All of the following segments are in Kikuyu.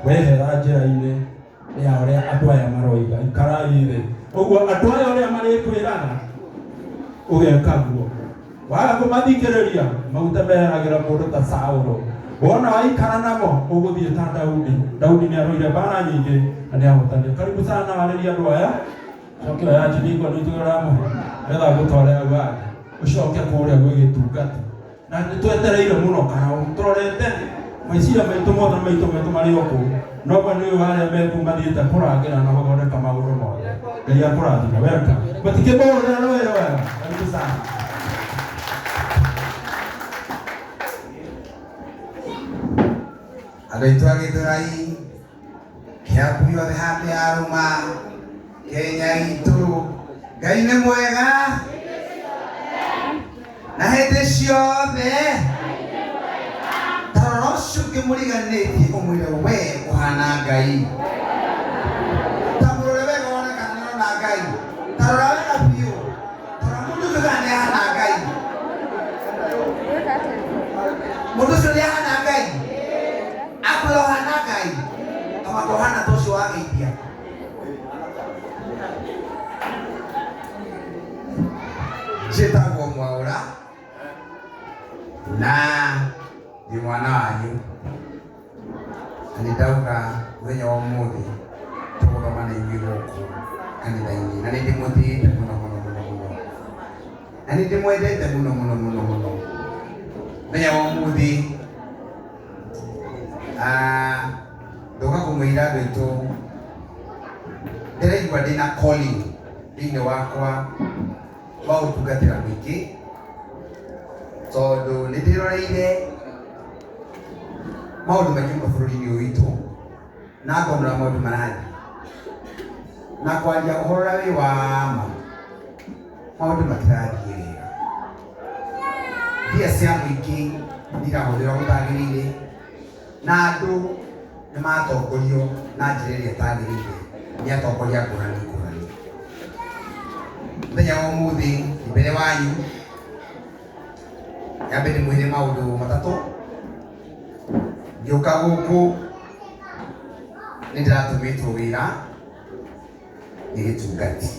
Wehera njĩra-inĩ ya ũrĩa andũ aya maroiga, ikarai thĩ. Ũguo andũ aya ũrĩa marĩkwĩraga ũgeka guo. Waga kũmathikĩrĩria, maguta meheragĩra mũndũ ta Saũlũ. Wona waikara namo ũgũthiĩ ta Daudi. Daudi nĩ arũire mbara nyingĩ na nĩ ahotanire. Karibu sana warĩria andũ aya. Coke oya njingo nĩ ithuĩ ũramũhe nĩgetha ngũtware hau hangĩ ũcoke kũrĩa gwĩ gĩtungati. Na nĩ twetereire mũno karau tũrorete meciria maitũ mothe na maitũ maitũ marĩ o kũu no we nĩ ũyũ arĩa meku mathiĩte kũrangĩra na gũthondeka maũndũ mothe. Ngai akũrathime. Welcome. Mũtikĩmũhũrĩra rũĩ rwega. Karibu sana. Andũ aitũ a Gĩthũrai, Kĩambu yothe handũ yarũma, Kenya itũ, Ngai nĩ mwega na hĩndĩ ciothe. Ta rora ũcio ũngĩ mũriganĩtie ũmwĩre we ũhana Ngai. Ta mũrore wega wone kana nĩarona Ngai. Ta rora wega biũ. Ta rora mũndũ ũcio kana nĩahana Ngai. Mũndũ ũcio nĩahana Ngai. Akwĩra ũhana Ngai. Amaka ũhana ta ũcio wageithia. Njĩtagwo Mwaũra na ndĩ mwana wanyu na nĩ ndauga mũthenya wa ũmũthĩ tũgũthoma na inyuĩ gũkũ kanitha-inĩ na nĩ ndĩmũtĩĩte mũno mũno mũno mũno na nĩ ndĩmwendete mũno mũno mũno mũno. Mũthenya wa ũmũthĩ ndoka kũmwĩra andũ aitũ ndĩraigua ndĩna calling thĩinĩ wakwa wa gũtungatĩra mũingĩ tondũ nĩ ndĩroreire maũndũ maingĩ mũno bũrũri-inĩ ũyũ witũ na ngona ũrĩa maũndũ marathiĩ na kwaria ũhoro ũrĩa wĩ wa ma maũndũ matirathiĩ wega. Mbia cia mũingĩ nĩ irahũthĩrwo gũtagĩrĩire na andũ nĩ matongorio na njĩra ĩrĩa ĩtagĩrĩire nĩ atongoria ngũrani ngũrani. Mũthenya wa ũmũthĩ ndĩ mbere wanyu nyambe ndĩmwĩre maũndũ matatũ. Ngĩũka gũkũ nĩ ndĩratũmĩtwo wĩra nĩ gĩtungati.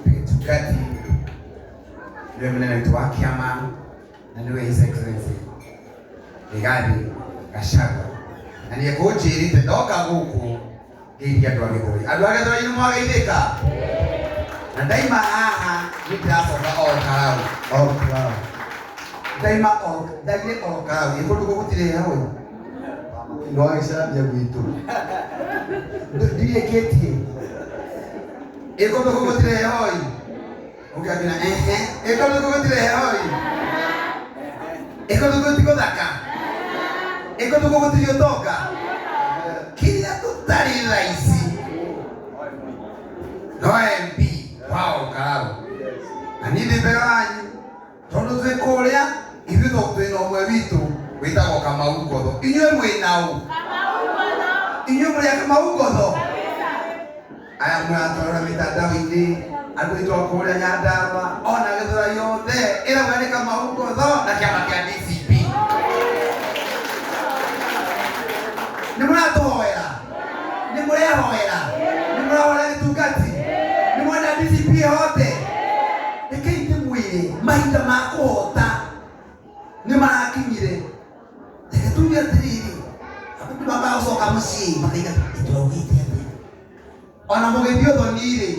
Gĩtungati nĩwe mũnene witũ wa kĩama na nĩwe His Excellency Rigathi Gachagua na nĩ ekũnjĩrĩte ndoka gũkũ ngeithie andũ a Gĩthũri. Andũ a Gĩthũri nĩ mwageithĩka? Na ndaima haha nĩ ndĩracoka o Karau. O Karau. Ndaima o ndaire o Karau. Ĩ kũndũ gũtirĩ heho ĩ. Nĩ wagĩcambia gwitũ. Ndirĩkĩtie. Ĩ kũndũ gũtirĩ heho ĩ. Ũkĩambĩra ehe. Ĩ kũndũ gũtirĩ heho ĩ. Ĩ kũndũ kũu ti gũthaka. Ĩ kũndũ kũu gũtirĩ ũtonga. Kĩrĩa tũtarĩ thaa ici no MP wa Olkalau. Na niĩ ndĩ mbere wanyu tondũ twĩ kũrĩa ithuĩ to twĩ na ũmwe witũ wĩtagwo Kamau Ngotho. Inyuĩ mwĩ na ũ? Inyuĩ mũrĩ a Kamau Ngotho? Aya mũratwarora mitandao-inĩ andũ aitũ a kũrĩa Nyandarua ona Gĩthũrai yothe ĩrauga nĩ Kamau Ngotho na kĩama kĩa DCP. Nĩ mũratũhoera? Nĩ mũrehoera? Nĩ mũrahoera gĩtungati? Nĩ mwenda DCP ĩhote? Rekei ndĩmwĩre mahinda ma kũhota nĩ marakinyire. Reke tuge atĩrĩrĩ, andũ nĩ mambaga gũcoka mũciĩ makaiga tũraugĩte atĩa. Ona mũgĩthiĩ ũthoni-rĩ,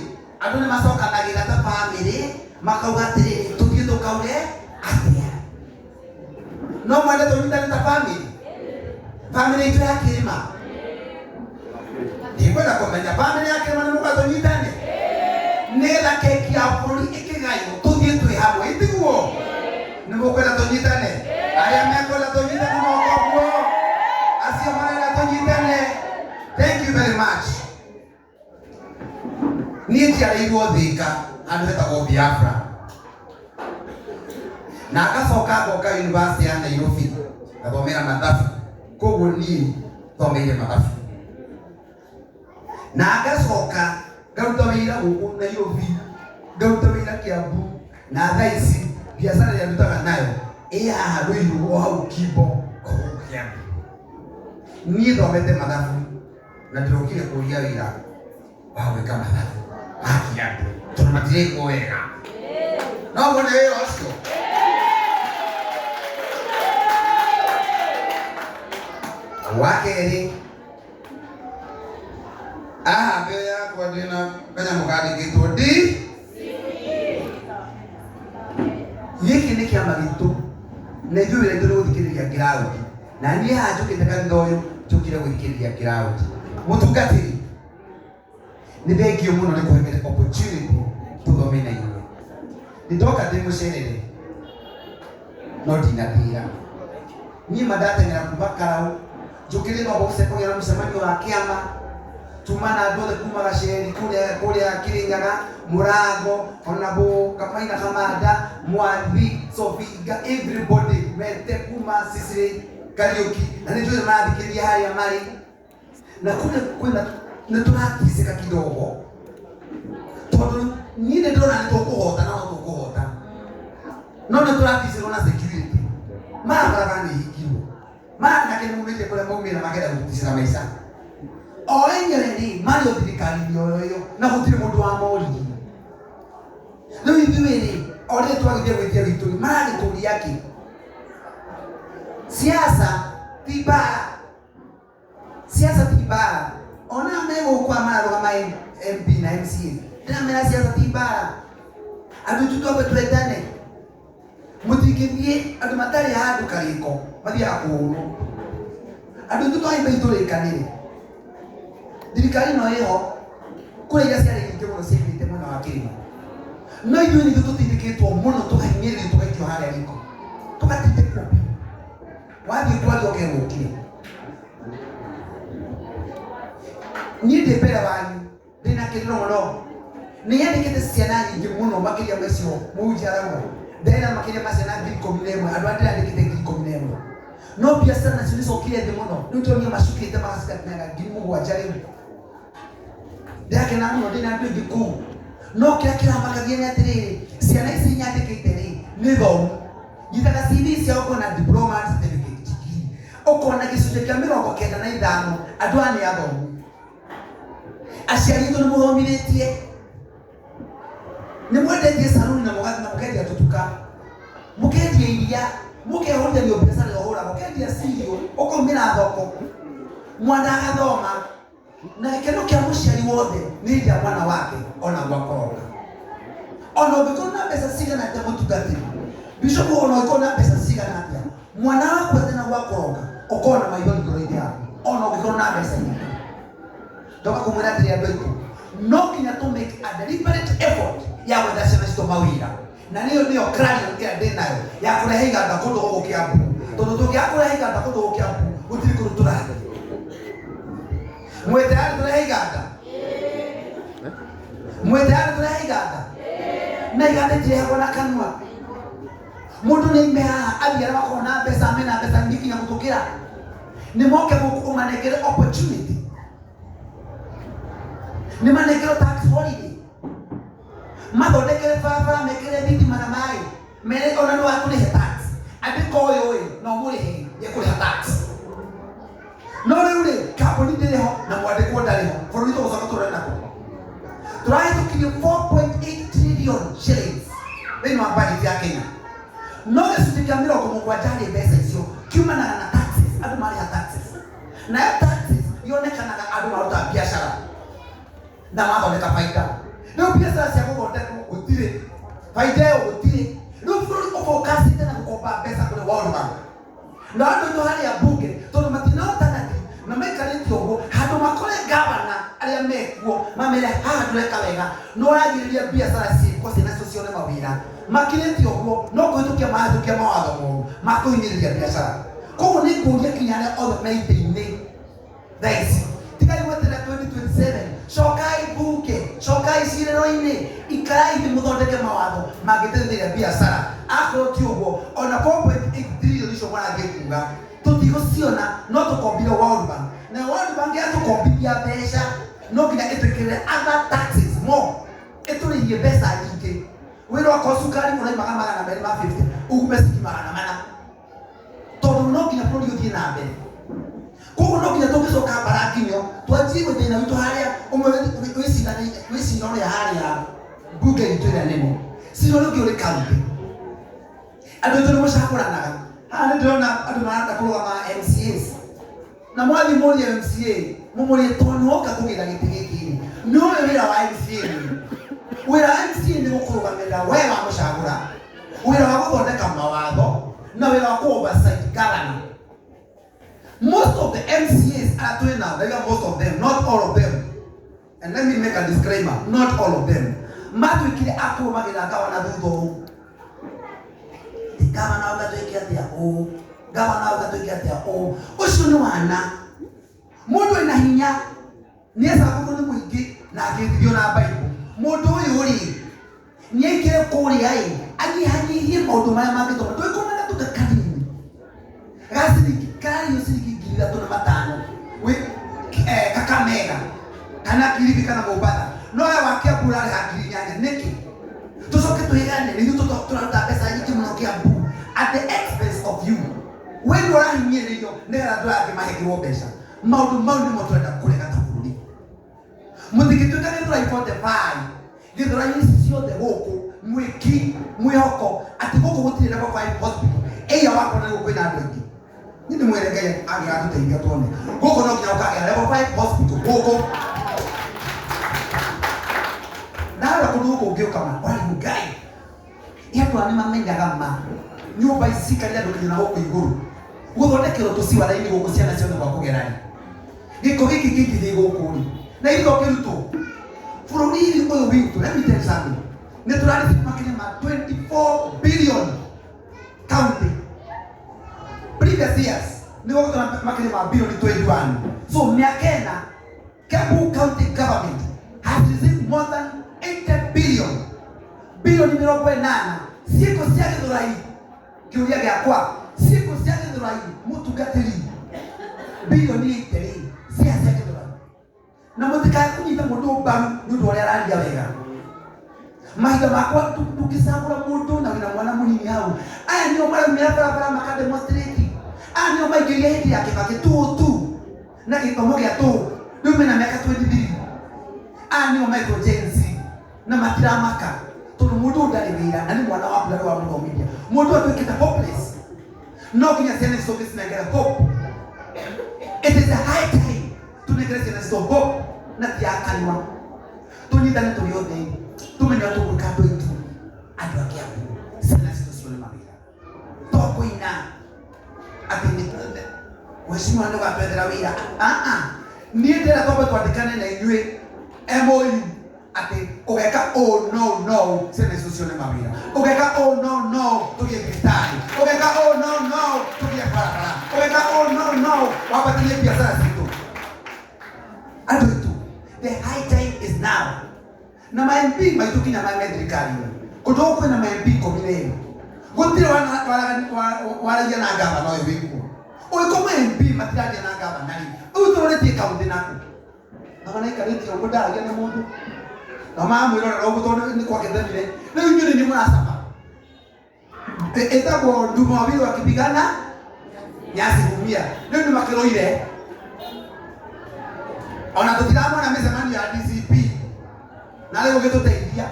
andũ nĩ macokanagĩrĩra ta bamĩrĩ makauga atĩrĩrĩ, tũthiĩ tũkauge atĩa. No mwende tũnyitane ta bamĩrĩ? Bamĩrĩ itũ ya kĩrĩma? Nĩngwenda kũmenya bamĩrĩ ya kĩrĩma nĩ mũkwenda tũnyitane? Nĩgetha keki ya bũrũri ĩkĩgaywo tũthiĩ twĩ hamwe, ĩtiguo? Nĩ mũkwenda tũnyitane? Arĩa mekwenda tũnyitane moko guo, acio marenda tũnyitane. Thank you very much. Niĩ njiarĩirwo Thĩka handũ hetagwo Biafra na ngacoka ngoka University ya Nairobi ngathomera mathabu, koguo niĩ thomeire mathabu na ngacoka ngaruta wĩra gũkũ Nairobi, ngaruta wĩra Kiambu na thaa ici biacara ĩrĩa ndutaga nayo ĩ haha Ruiru o hau Kimbo o gũkũ Kiambu. Niĩ thomete mathabu na ndĩrokire kũria wĩra wa gwĩka mathabu makia andũ tondũ matirĩkwo wega. No muone wĩra ũcio. Wa kerĩ, haha mbere yakwa ndĩna kanyamũ kandĩkĩtwo D gĩkĩ nĩ kĩama gitũ na ithuĩ wĩra witũ nĩ gũthikĩrĩria ngiraũndi na niĩ haha njũkĩte kanitha ũyũ njũkire gũthikĩrĩria ngiraũndi. Mũtungatĩri, nĩ thengio mũno nĩ kũhengere opportunity tũthome na inyuĩ. Nĩ ndoka ndĩ mũcerere no ndinatĩra. Niĩ ma ndateng'era kuma Karau njũkĩrĩte no gũce kũgĩa na mũcemanio wa kĩama tuma na andũ othe kuma Gaceri kũrĩa kũrĩa Kirinyaga, Mũrango, ona bũ Kamaina, Kamanda, Mwathi, Sofinga, everybody mete kuma Sicily, Kariuki, na nĩ njũĩ marathikĩrĩria harĩa marĩ na kũrĩa kwĩna nĩ tũraticĩka kidogo tondũ niĩ nĩ ndĩrona nĩ tũkũhota na no tũkũhota no nĩ tũraticĩrwo na security maya barabara nĩ ihingirwo maya nake nĩ maumĩte kũrĩa maumĩra makenda gũtũticĩra maica o enyewe rĩ marĩ o thirikari-inĩ o ĩyo na gũtirĩ mũndũ wa moririe. Rĩu ithuĩ rĩ o rĩrĩ twagithia gwĩtia witũ rĩ maragĩtũria kĩ? Siasa ti mbara, siasa ti mbara. Ona megũkũ mararũgama MP na MCA ndĩramera siasa ti mbara. Andũ itũ twambe twendane, mũtingĩthiĩ andũ matarĩ handũ karĩko mathiaga kũhũrwo. Andũ itũ twambe itũrĩkanĩre, thirikari no ĩho kũrĩa iria ciarĩ nyingĩ mũno ciaimĩte mwena wa kĩrĩma, no ithuĩ nithuĩ tũtindĩkĩtwo mũno tũkahinyĩrĩrio tũgaikio harĩa riko tũgatindĩkwo biũ. Wathiĩ kwaria ũkerwo ũkire. Niĩ ndĩ mbere wanyu ndĩna kĩrĩro mũno, nĩ nyandĩkĩte ciana nyingĩ mũno makĩria ma icio mũhunjia arauga ndĩrenda makĩria ma ciana 11,000 andũ arĩa ndĩrandĩkĩte 11,000 no biacara nacio nĩ cokire thĩ mũno. Rĩu ndĩronire macukĩte magacikanyaga 7,000 rĩu ndĩrakena mũno ndĩna andũ aingĩ kũu. No kĩrĩa kĩramakagia nĩ atĩrĩrĩ, ciana ici nyandĩkĩte rĩ nĩ thomu, nyitaga CV ciao ũkona diploma, certificate, degree, ũkona gĩcunjĩ kĩa 95 andũ aya nĩ athomu. Aciari aitũ nĩ mũthomithĩtie, nĩ mwendetie saruni na mũkendia tũtuka, mũkendia iria, mũkehũrithania biacara ĩrĩa ũhũraga, ũkendia cereal, ũkaumĩra thoko, mwana agathoma. Na gĩkeno kĩa mũciari wothe nĩ hĩndĩ ya mwana wake ona gwakoroka. Ona ũngĩkorwo na mbeca cigana atĩa mũtungatĩri bishop, ona ũngĩkorwo na mbeca cigana atĩa mwana waku atena gwakoroka, ũkorwo na maithori ngoro-inĩ yaku ona ũngĩkorwo na mbeca nyingĩ. Ndoka kũmwĩra atĩrĩ andũ aitũ, no nginya tũ make a deliberate effort ya gwetha ciana citũ mawĩra, na nĩyo nĩyo clarion ĩrĩa ndĩ nayo ya kũrehe iganda kũndũ gũkũ Kiambu, tondũ tũngĩaga kũrehe iganda kũndũ gũkũ Kiambu gũtirĩ kũndũ tũrathiĩ. Mwĩ tayari tũrehe iganda? Mwĩ tayari tũrehe iganda? Na iganda itirehagwo na kanua. Mũndũ nĩ aime haha athiĩ arĩa makoragwo na mbeca mena mbeca nyingĩ nginya gũtũkĩra, nĩ moke gũkũ ũmanengere opportunity, nĩ manengerwo tax holiday, mathondekere barabara, mekĩre thitima na maĩ, mere ona nĩ watũrĩhe tax, andĩka ũyũ ĩ no mũrĩhe nĩ ekũrĩha tax. No rĩu rĩ kambuni ndĩrĩ ho na mwandĩkwo ndarĩ ho, bũrũri tũgũcoka tũrore nako. Tũrahĩtũkirie 4.8 trillion shillings thĩinĩ wa budget ya Kenya, no gĩcunjĩ kĩa 70 harĩ mbeca icio kiumanaga na taxes, andũ marĩha taxes, nayo taxes yonekanaga andũ maruta biacara na mathondeka baida. Rĩu biacara cia gũthondekwo gũtirĩ, baida ĩyo gũtirĩ. Rĩu bũrũri ũbokacĩte na gũkomba mbeca kũrĩ World Bank na andũ aitũ harĩa mbunge, tondũ matirĩ na alternative na maikarĩte ũguo handũ makore gavana arĩa mekuo mamere haha ndũreka wega, no ũragirĩrĩria biacara ciĩkwo ciana icio cione mawĩra. Makirĩte ũguo no kũhĩtũkia marahĩtũkia mawatho moru ma kũhinyĩrĩria biacara. Koguo nĩ ngũria kinya arĩa othe me itĩ-inĩ thaa ici, tigai gweterera 2027, cokai mbunge, cokai cirĩro-inĩ, ikarai thĩ mũthondeke mawatho mangĩteithĩrĩria biacara. Akorwo ti ũguo ona 4.8 trillion icio mũrathiĩ kuga tũtigũciona, no tũkombire World Bank, na World Bank yatũkombithia mbeca no nginya ĩtwĩkĩrĩre other taxes more, ĩtũrĩhie mbeca nyingĩ. Wĩra wakorwo cukari ũraimaga 250, ugume ciringi 400, tondũ no nginya bũrũri ũthiĩ na mbere. Koguo no nginya tũngĩcoka mbara nginyo twanjie thĩna witũ harĩa ũmwe wĩ cira ũrĩa harĩa mbunge itũ ĩrĩa nene, cira ũrĩa ũngĩ ũrĩ kaunti. Andũ aitũ nĩ mũcagũranaga. Haha nĩ ndĩrona andũ marenda kũrũgama MCAs, na mwathiĩ mũrie MCA, mũmũrie tondũ nĩ woka kũgĩra gĩtĩ gĩkĩ rĩ, nĩ ũĩ wĩra wa MCA nĩ wĩra wa MCA nĩ gũkũrũgamĩrĩra we wa mũcagũra, wĩra wa gũthondeka mawatho na wĩra wa kũ oversight governor. Most of the MCAs arĩa twĩ nao, ndauga most of them, not all of them, and let me make a disclaimer, not all of them, matuĩkire a kũrũmagĩrĩra gavana thutha ũũ. Gavana auga twĩke atĩa ũũ, gavana auga twĩke atĩa ũũ. Ũcio nĩ wana. Mũndũ wĩna hinya nĩ ecagũrwo nĩ mũingĩ na akĩthithio na Bible. Mũndũ ũyũ rĩ, nĩ aikire kũrĩa ĩ, anyihanyihie maũndũ marĩa mangĩtũma ndũĩkorwo na gatuka kanini ga ciringi kararĩhio ciringi 3,500 wĩ Kakamega kana Kilifi kana Mombasa, no we wa Kiambu ũrarĩha 8,000 nĩkĩ? Tũcoke twĩgane nĩ ithuĩ tũraruta mbeca nyingĩ mũno Kiambu at the expense of you. We nĩ ũrahinyĩrĩrio nĩgetha andũ aya angĩ mahengerwo mbeca. Maũndũ mau nĩmo tũrenda kũrega ta bũrũri. Mũtingĩtuĩka Gĩthũrai 45, Gĩthũrai ici ciothe gũkũ mwĩki mwĩhoko atĩ gũkũ gũtirĩ level 5 hospital. Ĩya wakwa na gũkũ kwĩna andũ aingĩ. Niĩ ndĩmwĩre Ngai angĩgatũteithia tuone gũkũ no nginya gũkagĩa level 5 hospital gũkũ. Ndarora kũndũ gũkũ ngĩũka ma ũrarigwo Ngai, ĩ andũ aya nĩmamenyaga ma nyũmba ici cikarire andũ nginya na gũkũ igũrũ, gũthondekerwo tũciwara-inĩ gũkũ ciana cione gwa kũgera rĩ, gĩko gĩkĩ kĩingĩ gĩ gũkũ rĩ, na ithuĩ tũkĩrutwo bũrũri ũyũ witũ. Let me tell you something, nĩ tũrarĩhia makĩria ma 24 billion county. Previous years nĩ gũgũtũra makĩria ma bilioni 21. So mĩaka ĩna Kiambu County Government has received more than 80 billion, bilioni 80 ciĩko cia Gĩthũrai. Kĩũria gĩakwa, ciĩko cia Gĩthũrai mũtungatĩri, bilioni 80 rĩ cia Gĩthũrai? Na mũtikae kũnyita mũndũ mbaru nĩ ũndũ ũrĩa araria wega. Mahinda makwa ndũngĩcagũra mũndũ na wĩna mwana mũnini hau. Aya nĩo maraumĩra barabara makademonstrate, aya nĩo maingĩrire hĩndĩ ya Kĩbakĩ tu na gĩthomo gĩa tũ, rĩu mena mĩaka 23. Aya nĩo metwo Gen Z na matiramaka tondũ mũndũ ũyũ ndarĩ wĩra na nĩ mwana waku na nĩ wamũthomithia. Mũndũ ũyũ atuĩkĩte hopeless. No nginya ciana ici tũngĩcinengere hope. It is a high time tũnengere ciana citũ hope na ti ya kanua. Tũnyitane tũrĩ othe, tũmenye ũrĩa tũgwĩka andũ aitũ, andũ a Kiambu, ciana citũ cione mawĩra, to kũina atĩ nĩ mheshimiwa nĩ ũgatwethera wĩra. Niĩ ndĩrenda twambe twandĩkane na inyuĩ MOU atĩ ũgeka ũũ no no ciana icio cione mawĩra, ũgeka ũũ no no tũgĩe thibitarĩ, ũgeka ũũ no no tũgĩe barabara, ũgeka ũũ no no wambatĩrie biacara citũ. Andũ aitũ, the high time is now. Na ma MP maitũ kinya ma me thirikari-inĩ kũndũ gũkũ kwĩna ma MP 12, gũtirĩ waragia na gavana ũyũ wĩkuo. Ũngĩkorwo ma MP matiraria na gavana rĩ, rĩu tũrorĩtie kaũntĩ naku. Gavana aikarĩtie ũguo ndaragia na mũndũ, na mamwĩrorera ũguo tondũ nĩ kwagĩthenire. Rĩu inyuĩ nĩ inyuĩ mũracaba. Ĩtagwo nduma wawili wakipigana nyasi humia. Rĩu nĩ makĩrũire, ona tũtiramona mĩcemanio ya DCP na rĩu ũgĩtũteithia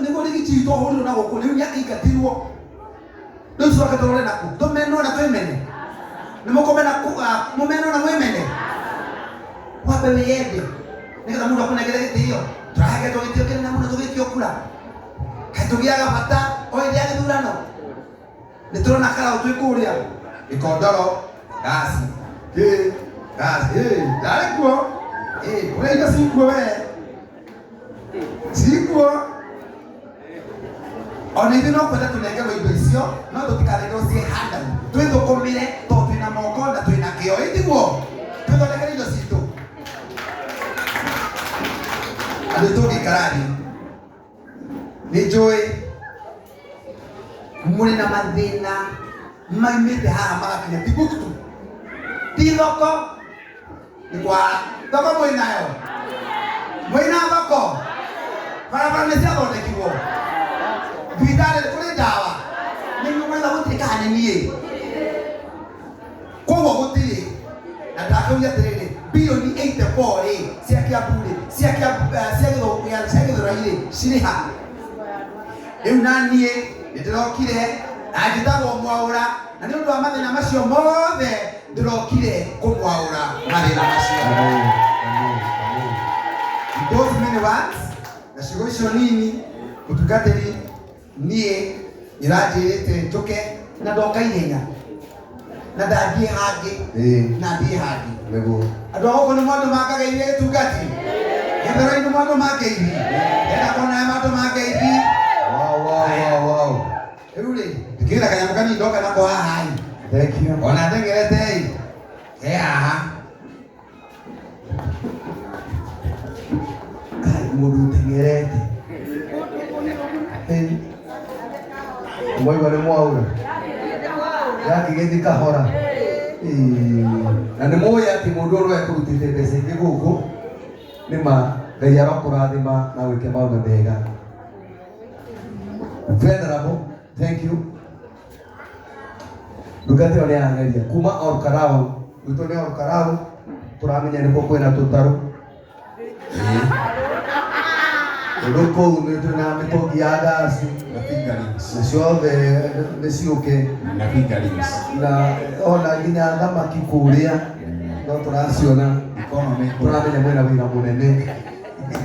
nĩguo rigiti witũ ahũrirwo na gũkũ rĩu nĩakĩingatirwo. Rĩu tũcoke tũrore naku tũmenwo na twĩmene, nĩ mũkũmena mũmenwo na mwĩmene. Wambe wĩyende nĩgetha mũndũ akũnengere gĩtĩo. Tũrahengetwo gĩtĩo kĩnene mũno tũgĩtio kura, kaĩ tũgĩaga bata o hĩndĩ ya gĩthurano. Nĩ tũrona karaũ twĩ kũrĩa Gĩkondoro, ngasi kĩ ngasi ĩ ndarĩ kuo ĩ kũrĩa indo cikuo, we cikuo. Ona ithuĩ no kwenda tũnengerwo indo icio, no tũtikanengerwo ciĩ handaru. Twĩthũkũmĩre tondũ twĩna moko na twĩna kĩo, ĩ tiguo? Twĩthondekere indo citũ. Andũ tũngĩikara thĩ, nĩ njũĩ mũrĩ na mathĩna maimĩte haha magakinya Timbuktu. Ti thoko, nĩ kwa thoko mwĩ nayo, mwĩna thoko, barabara nĩ ciathondekirwo, thibitarĩ kũrĩ ndawa, nĩ inyuĩ mwetha gũtirĩ kana nĩ niĩ. Koguo Akauria atĩrĩrĩ, bilioni 84 rĩ cia Kiambu rĩ, cia Kiambu, cia cia Gĩthũrai rĩ, cirĩ ha? Rĩu na niĩ nĩ ndĩrokire na njĩtagwo Mwaũra, na nĩ ũndũ wa mathĩna macio mothe ndĩrokire kũmwaũra mathĩna macio. With those many words, na ciugo icio nini, mũtungatĩri, niĩ nĩũranjĩrĩte njũke na ndoka ihenya na ndathiĩ hangĩ na thiĩ hangĩ. Nĩguo. Andũ a gũkũ nĩ mwandũ mangageithie gĩtungati gĩthũrai, nĩ mwandũ mangeithi, ndĩrenda kuona aya mandũ mangeithi. Wow, wow, wow, wow. Rĩu rĩ, ndĩkĩrĩ na kanyamũ kanini ndoka nako haha ĩ. Thank you. Ona ndeng'erete ĩ, ke haha. Kai, mũndũ ũteng'erete. Hey. Mwaigua nĩ mwaura yakĩgĩthi kahora. Ĩĩ. Na nĩ mũĩ atĩ mũndũ ũyũ nĩwe ekũrutĩte mbeca ingĩ gũkũ. Nĩ ma Ngai arokũrathima na gwĩke maũndũ mega. Venerable, thank you. Ndungata ĩyo nĩ yageria kuma Olkarau, gwitũ nĩ Olkarau, tũramenya nĩkuo kwĩna tũtarũ. Tondũ kũu nĩ twĩna mĩtũngi ya ngaci na fingerlings. Na ciothe nĩ ciũke. Na fingerlings. Na ona nginya thamaki kũrĩa no tũraciona. Economy. Tũramenya mwĩna wĩra mũnene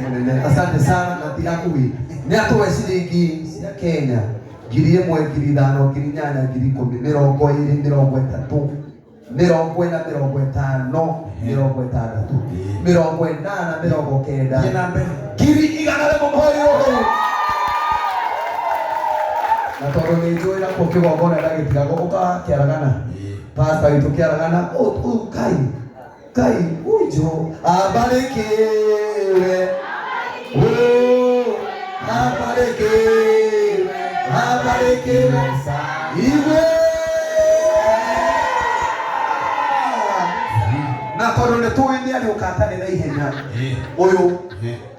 mũnene. Asante sana na ti hakuhĩ nĩ atũhe ciringi cia Kenya 1000, 5,000, 8,000, 10,000, 20, 30, 40, 50, 60, 80, 90, Thiĩ na mbere. 100,000 mũhũri ũhũ. Na tondũ nĩ njũĩ nakuo kĩgongona ndagĩtigagwo ũka kĩaragana, pastor witũ kĩaragana, kai kai ujo abarikiwe, abarikiwe, abarikiwe igwe. Na tondũ nĩ tũĩ nĩ arĩũka atarĩ na ihenya ũyũ,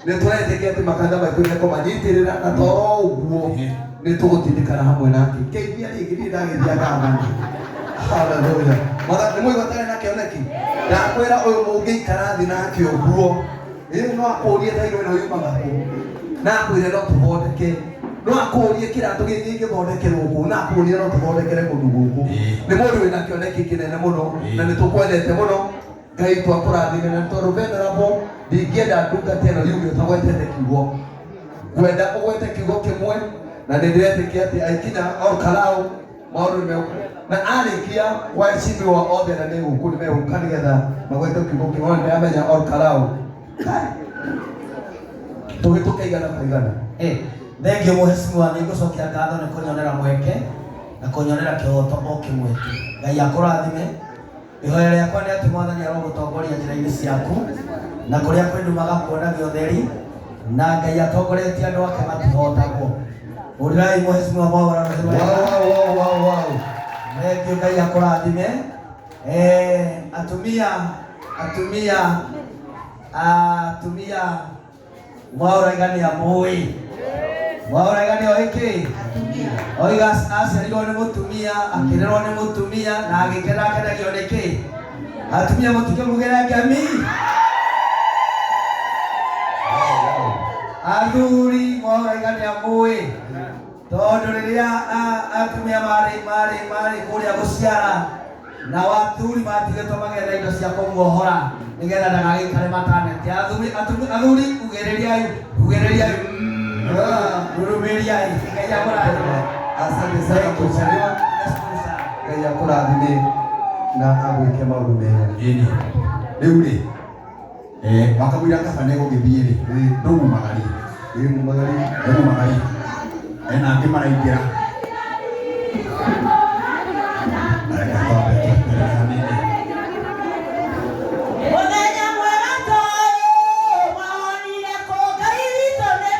nĩ tũretĩkia atĩ makanitha maitũ nĩ kũmanyitĩrĩra, na toro ũguo nĩ tũgũtindĩkana hamwe nake ngeithia rĩngĩ. Niĩ ndagĩthia ngamani. Haleluya. Mwathani, nĩ mũigua tarĩ na kĩoneki ndakwĩra ũyũ mũngĩikara thĩ nake ũguo, ĩ no akũrie tairo ĩno yumaga kũ, na akwĩre no tũthondeke, no akũrie kĩratũ gĩkĩ gĩthondekerwo kũ, na akũrie no tũthondekere kũndũ gũkũ. Nĩ mũndũ wĩna kĩoneki kĩnene mũno na nĩ tũkwendete mũno. Ngai twakũrathime. Na tondũ venerable, ndingĩenda ndungata ĩno yuge ũtagwetete kiugo, ngwenda ũgwete kiugo kĩmwe, na nĩ ndĩretĩkia atĩ aikinya Olkarau maũndũ nĩ na arĩkia waheshimiwa othe na nĩ gũkũ nĩ megũka nĩgetha magwete kiugo kĩmwe, na ndĩramenya Olkarau tũhĩtũke igana kwa igana. Thengiũ mũheshimiwa, nĩ ngũcokia ngatho nĩ kũnyonera mweke na kũnyonera kĩhoto o kĩmwe tu. Ngai akũrathime. Ihoya rĩakwa nĩ atĩ Mwathani arogũtongoria njĩra-inĩ ciaku, na kũrĩa kwĩ nduma agakuonagia ũtheri, na Ngai atongoretie andũ ake matihotagwo. Ũrĩrai mũheshimiwa Mwaũra rũhĩ rwega. Wow, wow, wow. Thengiũ, Ngai akũrathime. Atumia, atumia, atumia, Mwaũra igania mũĩ. Mwaũra igania oĩ kĩ? Oiga aciarirwo nĩ mũtumia, akĩrerwo nĩ mũtumia, na agĩkena akenagio nĩ kĩ? Atumia mũtikĩmugĩre ngemi. Athuri, Mwaũra igania mũĩ. Tondũ rĩrĩa atumia marĩ kũrĩa gũciara, na athuri matigĩtwo magetha indo cia kũmuohora nĩgetha ndagagĩikare mataneti. Athuri, athuri, ugĩrĩriai, ugĩrĩriai, rurumĩriai. Ngai akũrathime. Asante sana mheshimiwa. Nashukuru sana. Ngai akũrathime na agwĩke maũndũ mega. Ĩni rĩu rĩ, wakamũira kaba nĩ gũgĩthiĩ rĩ, ndũmumagarie. Ĩ mumagari. Ndũmumagarie, ena angĩ maraingĩra.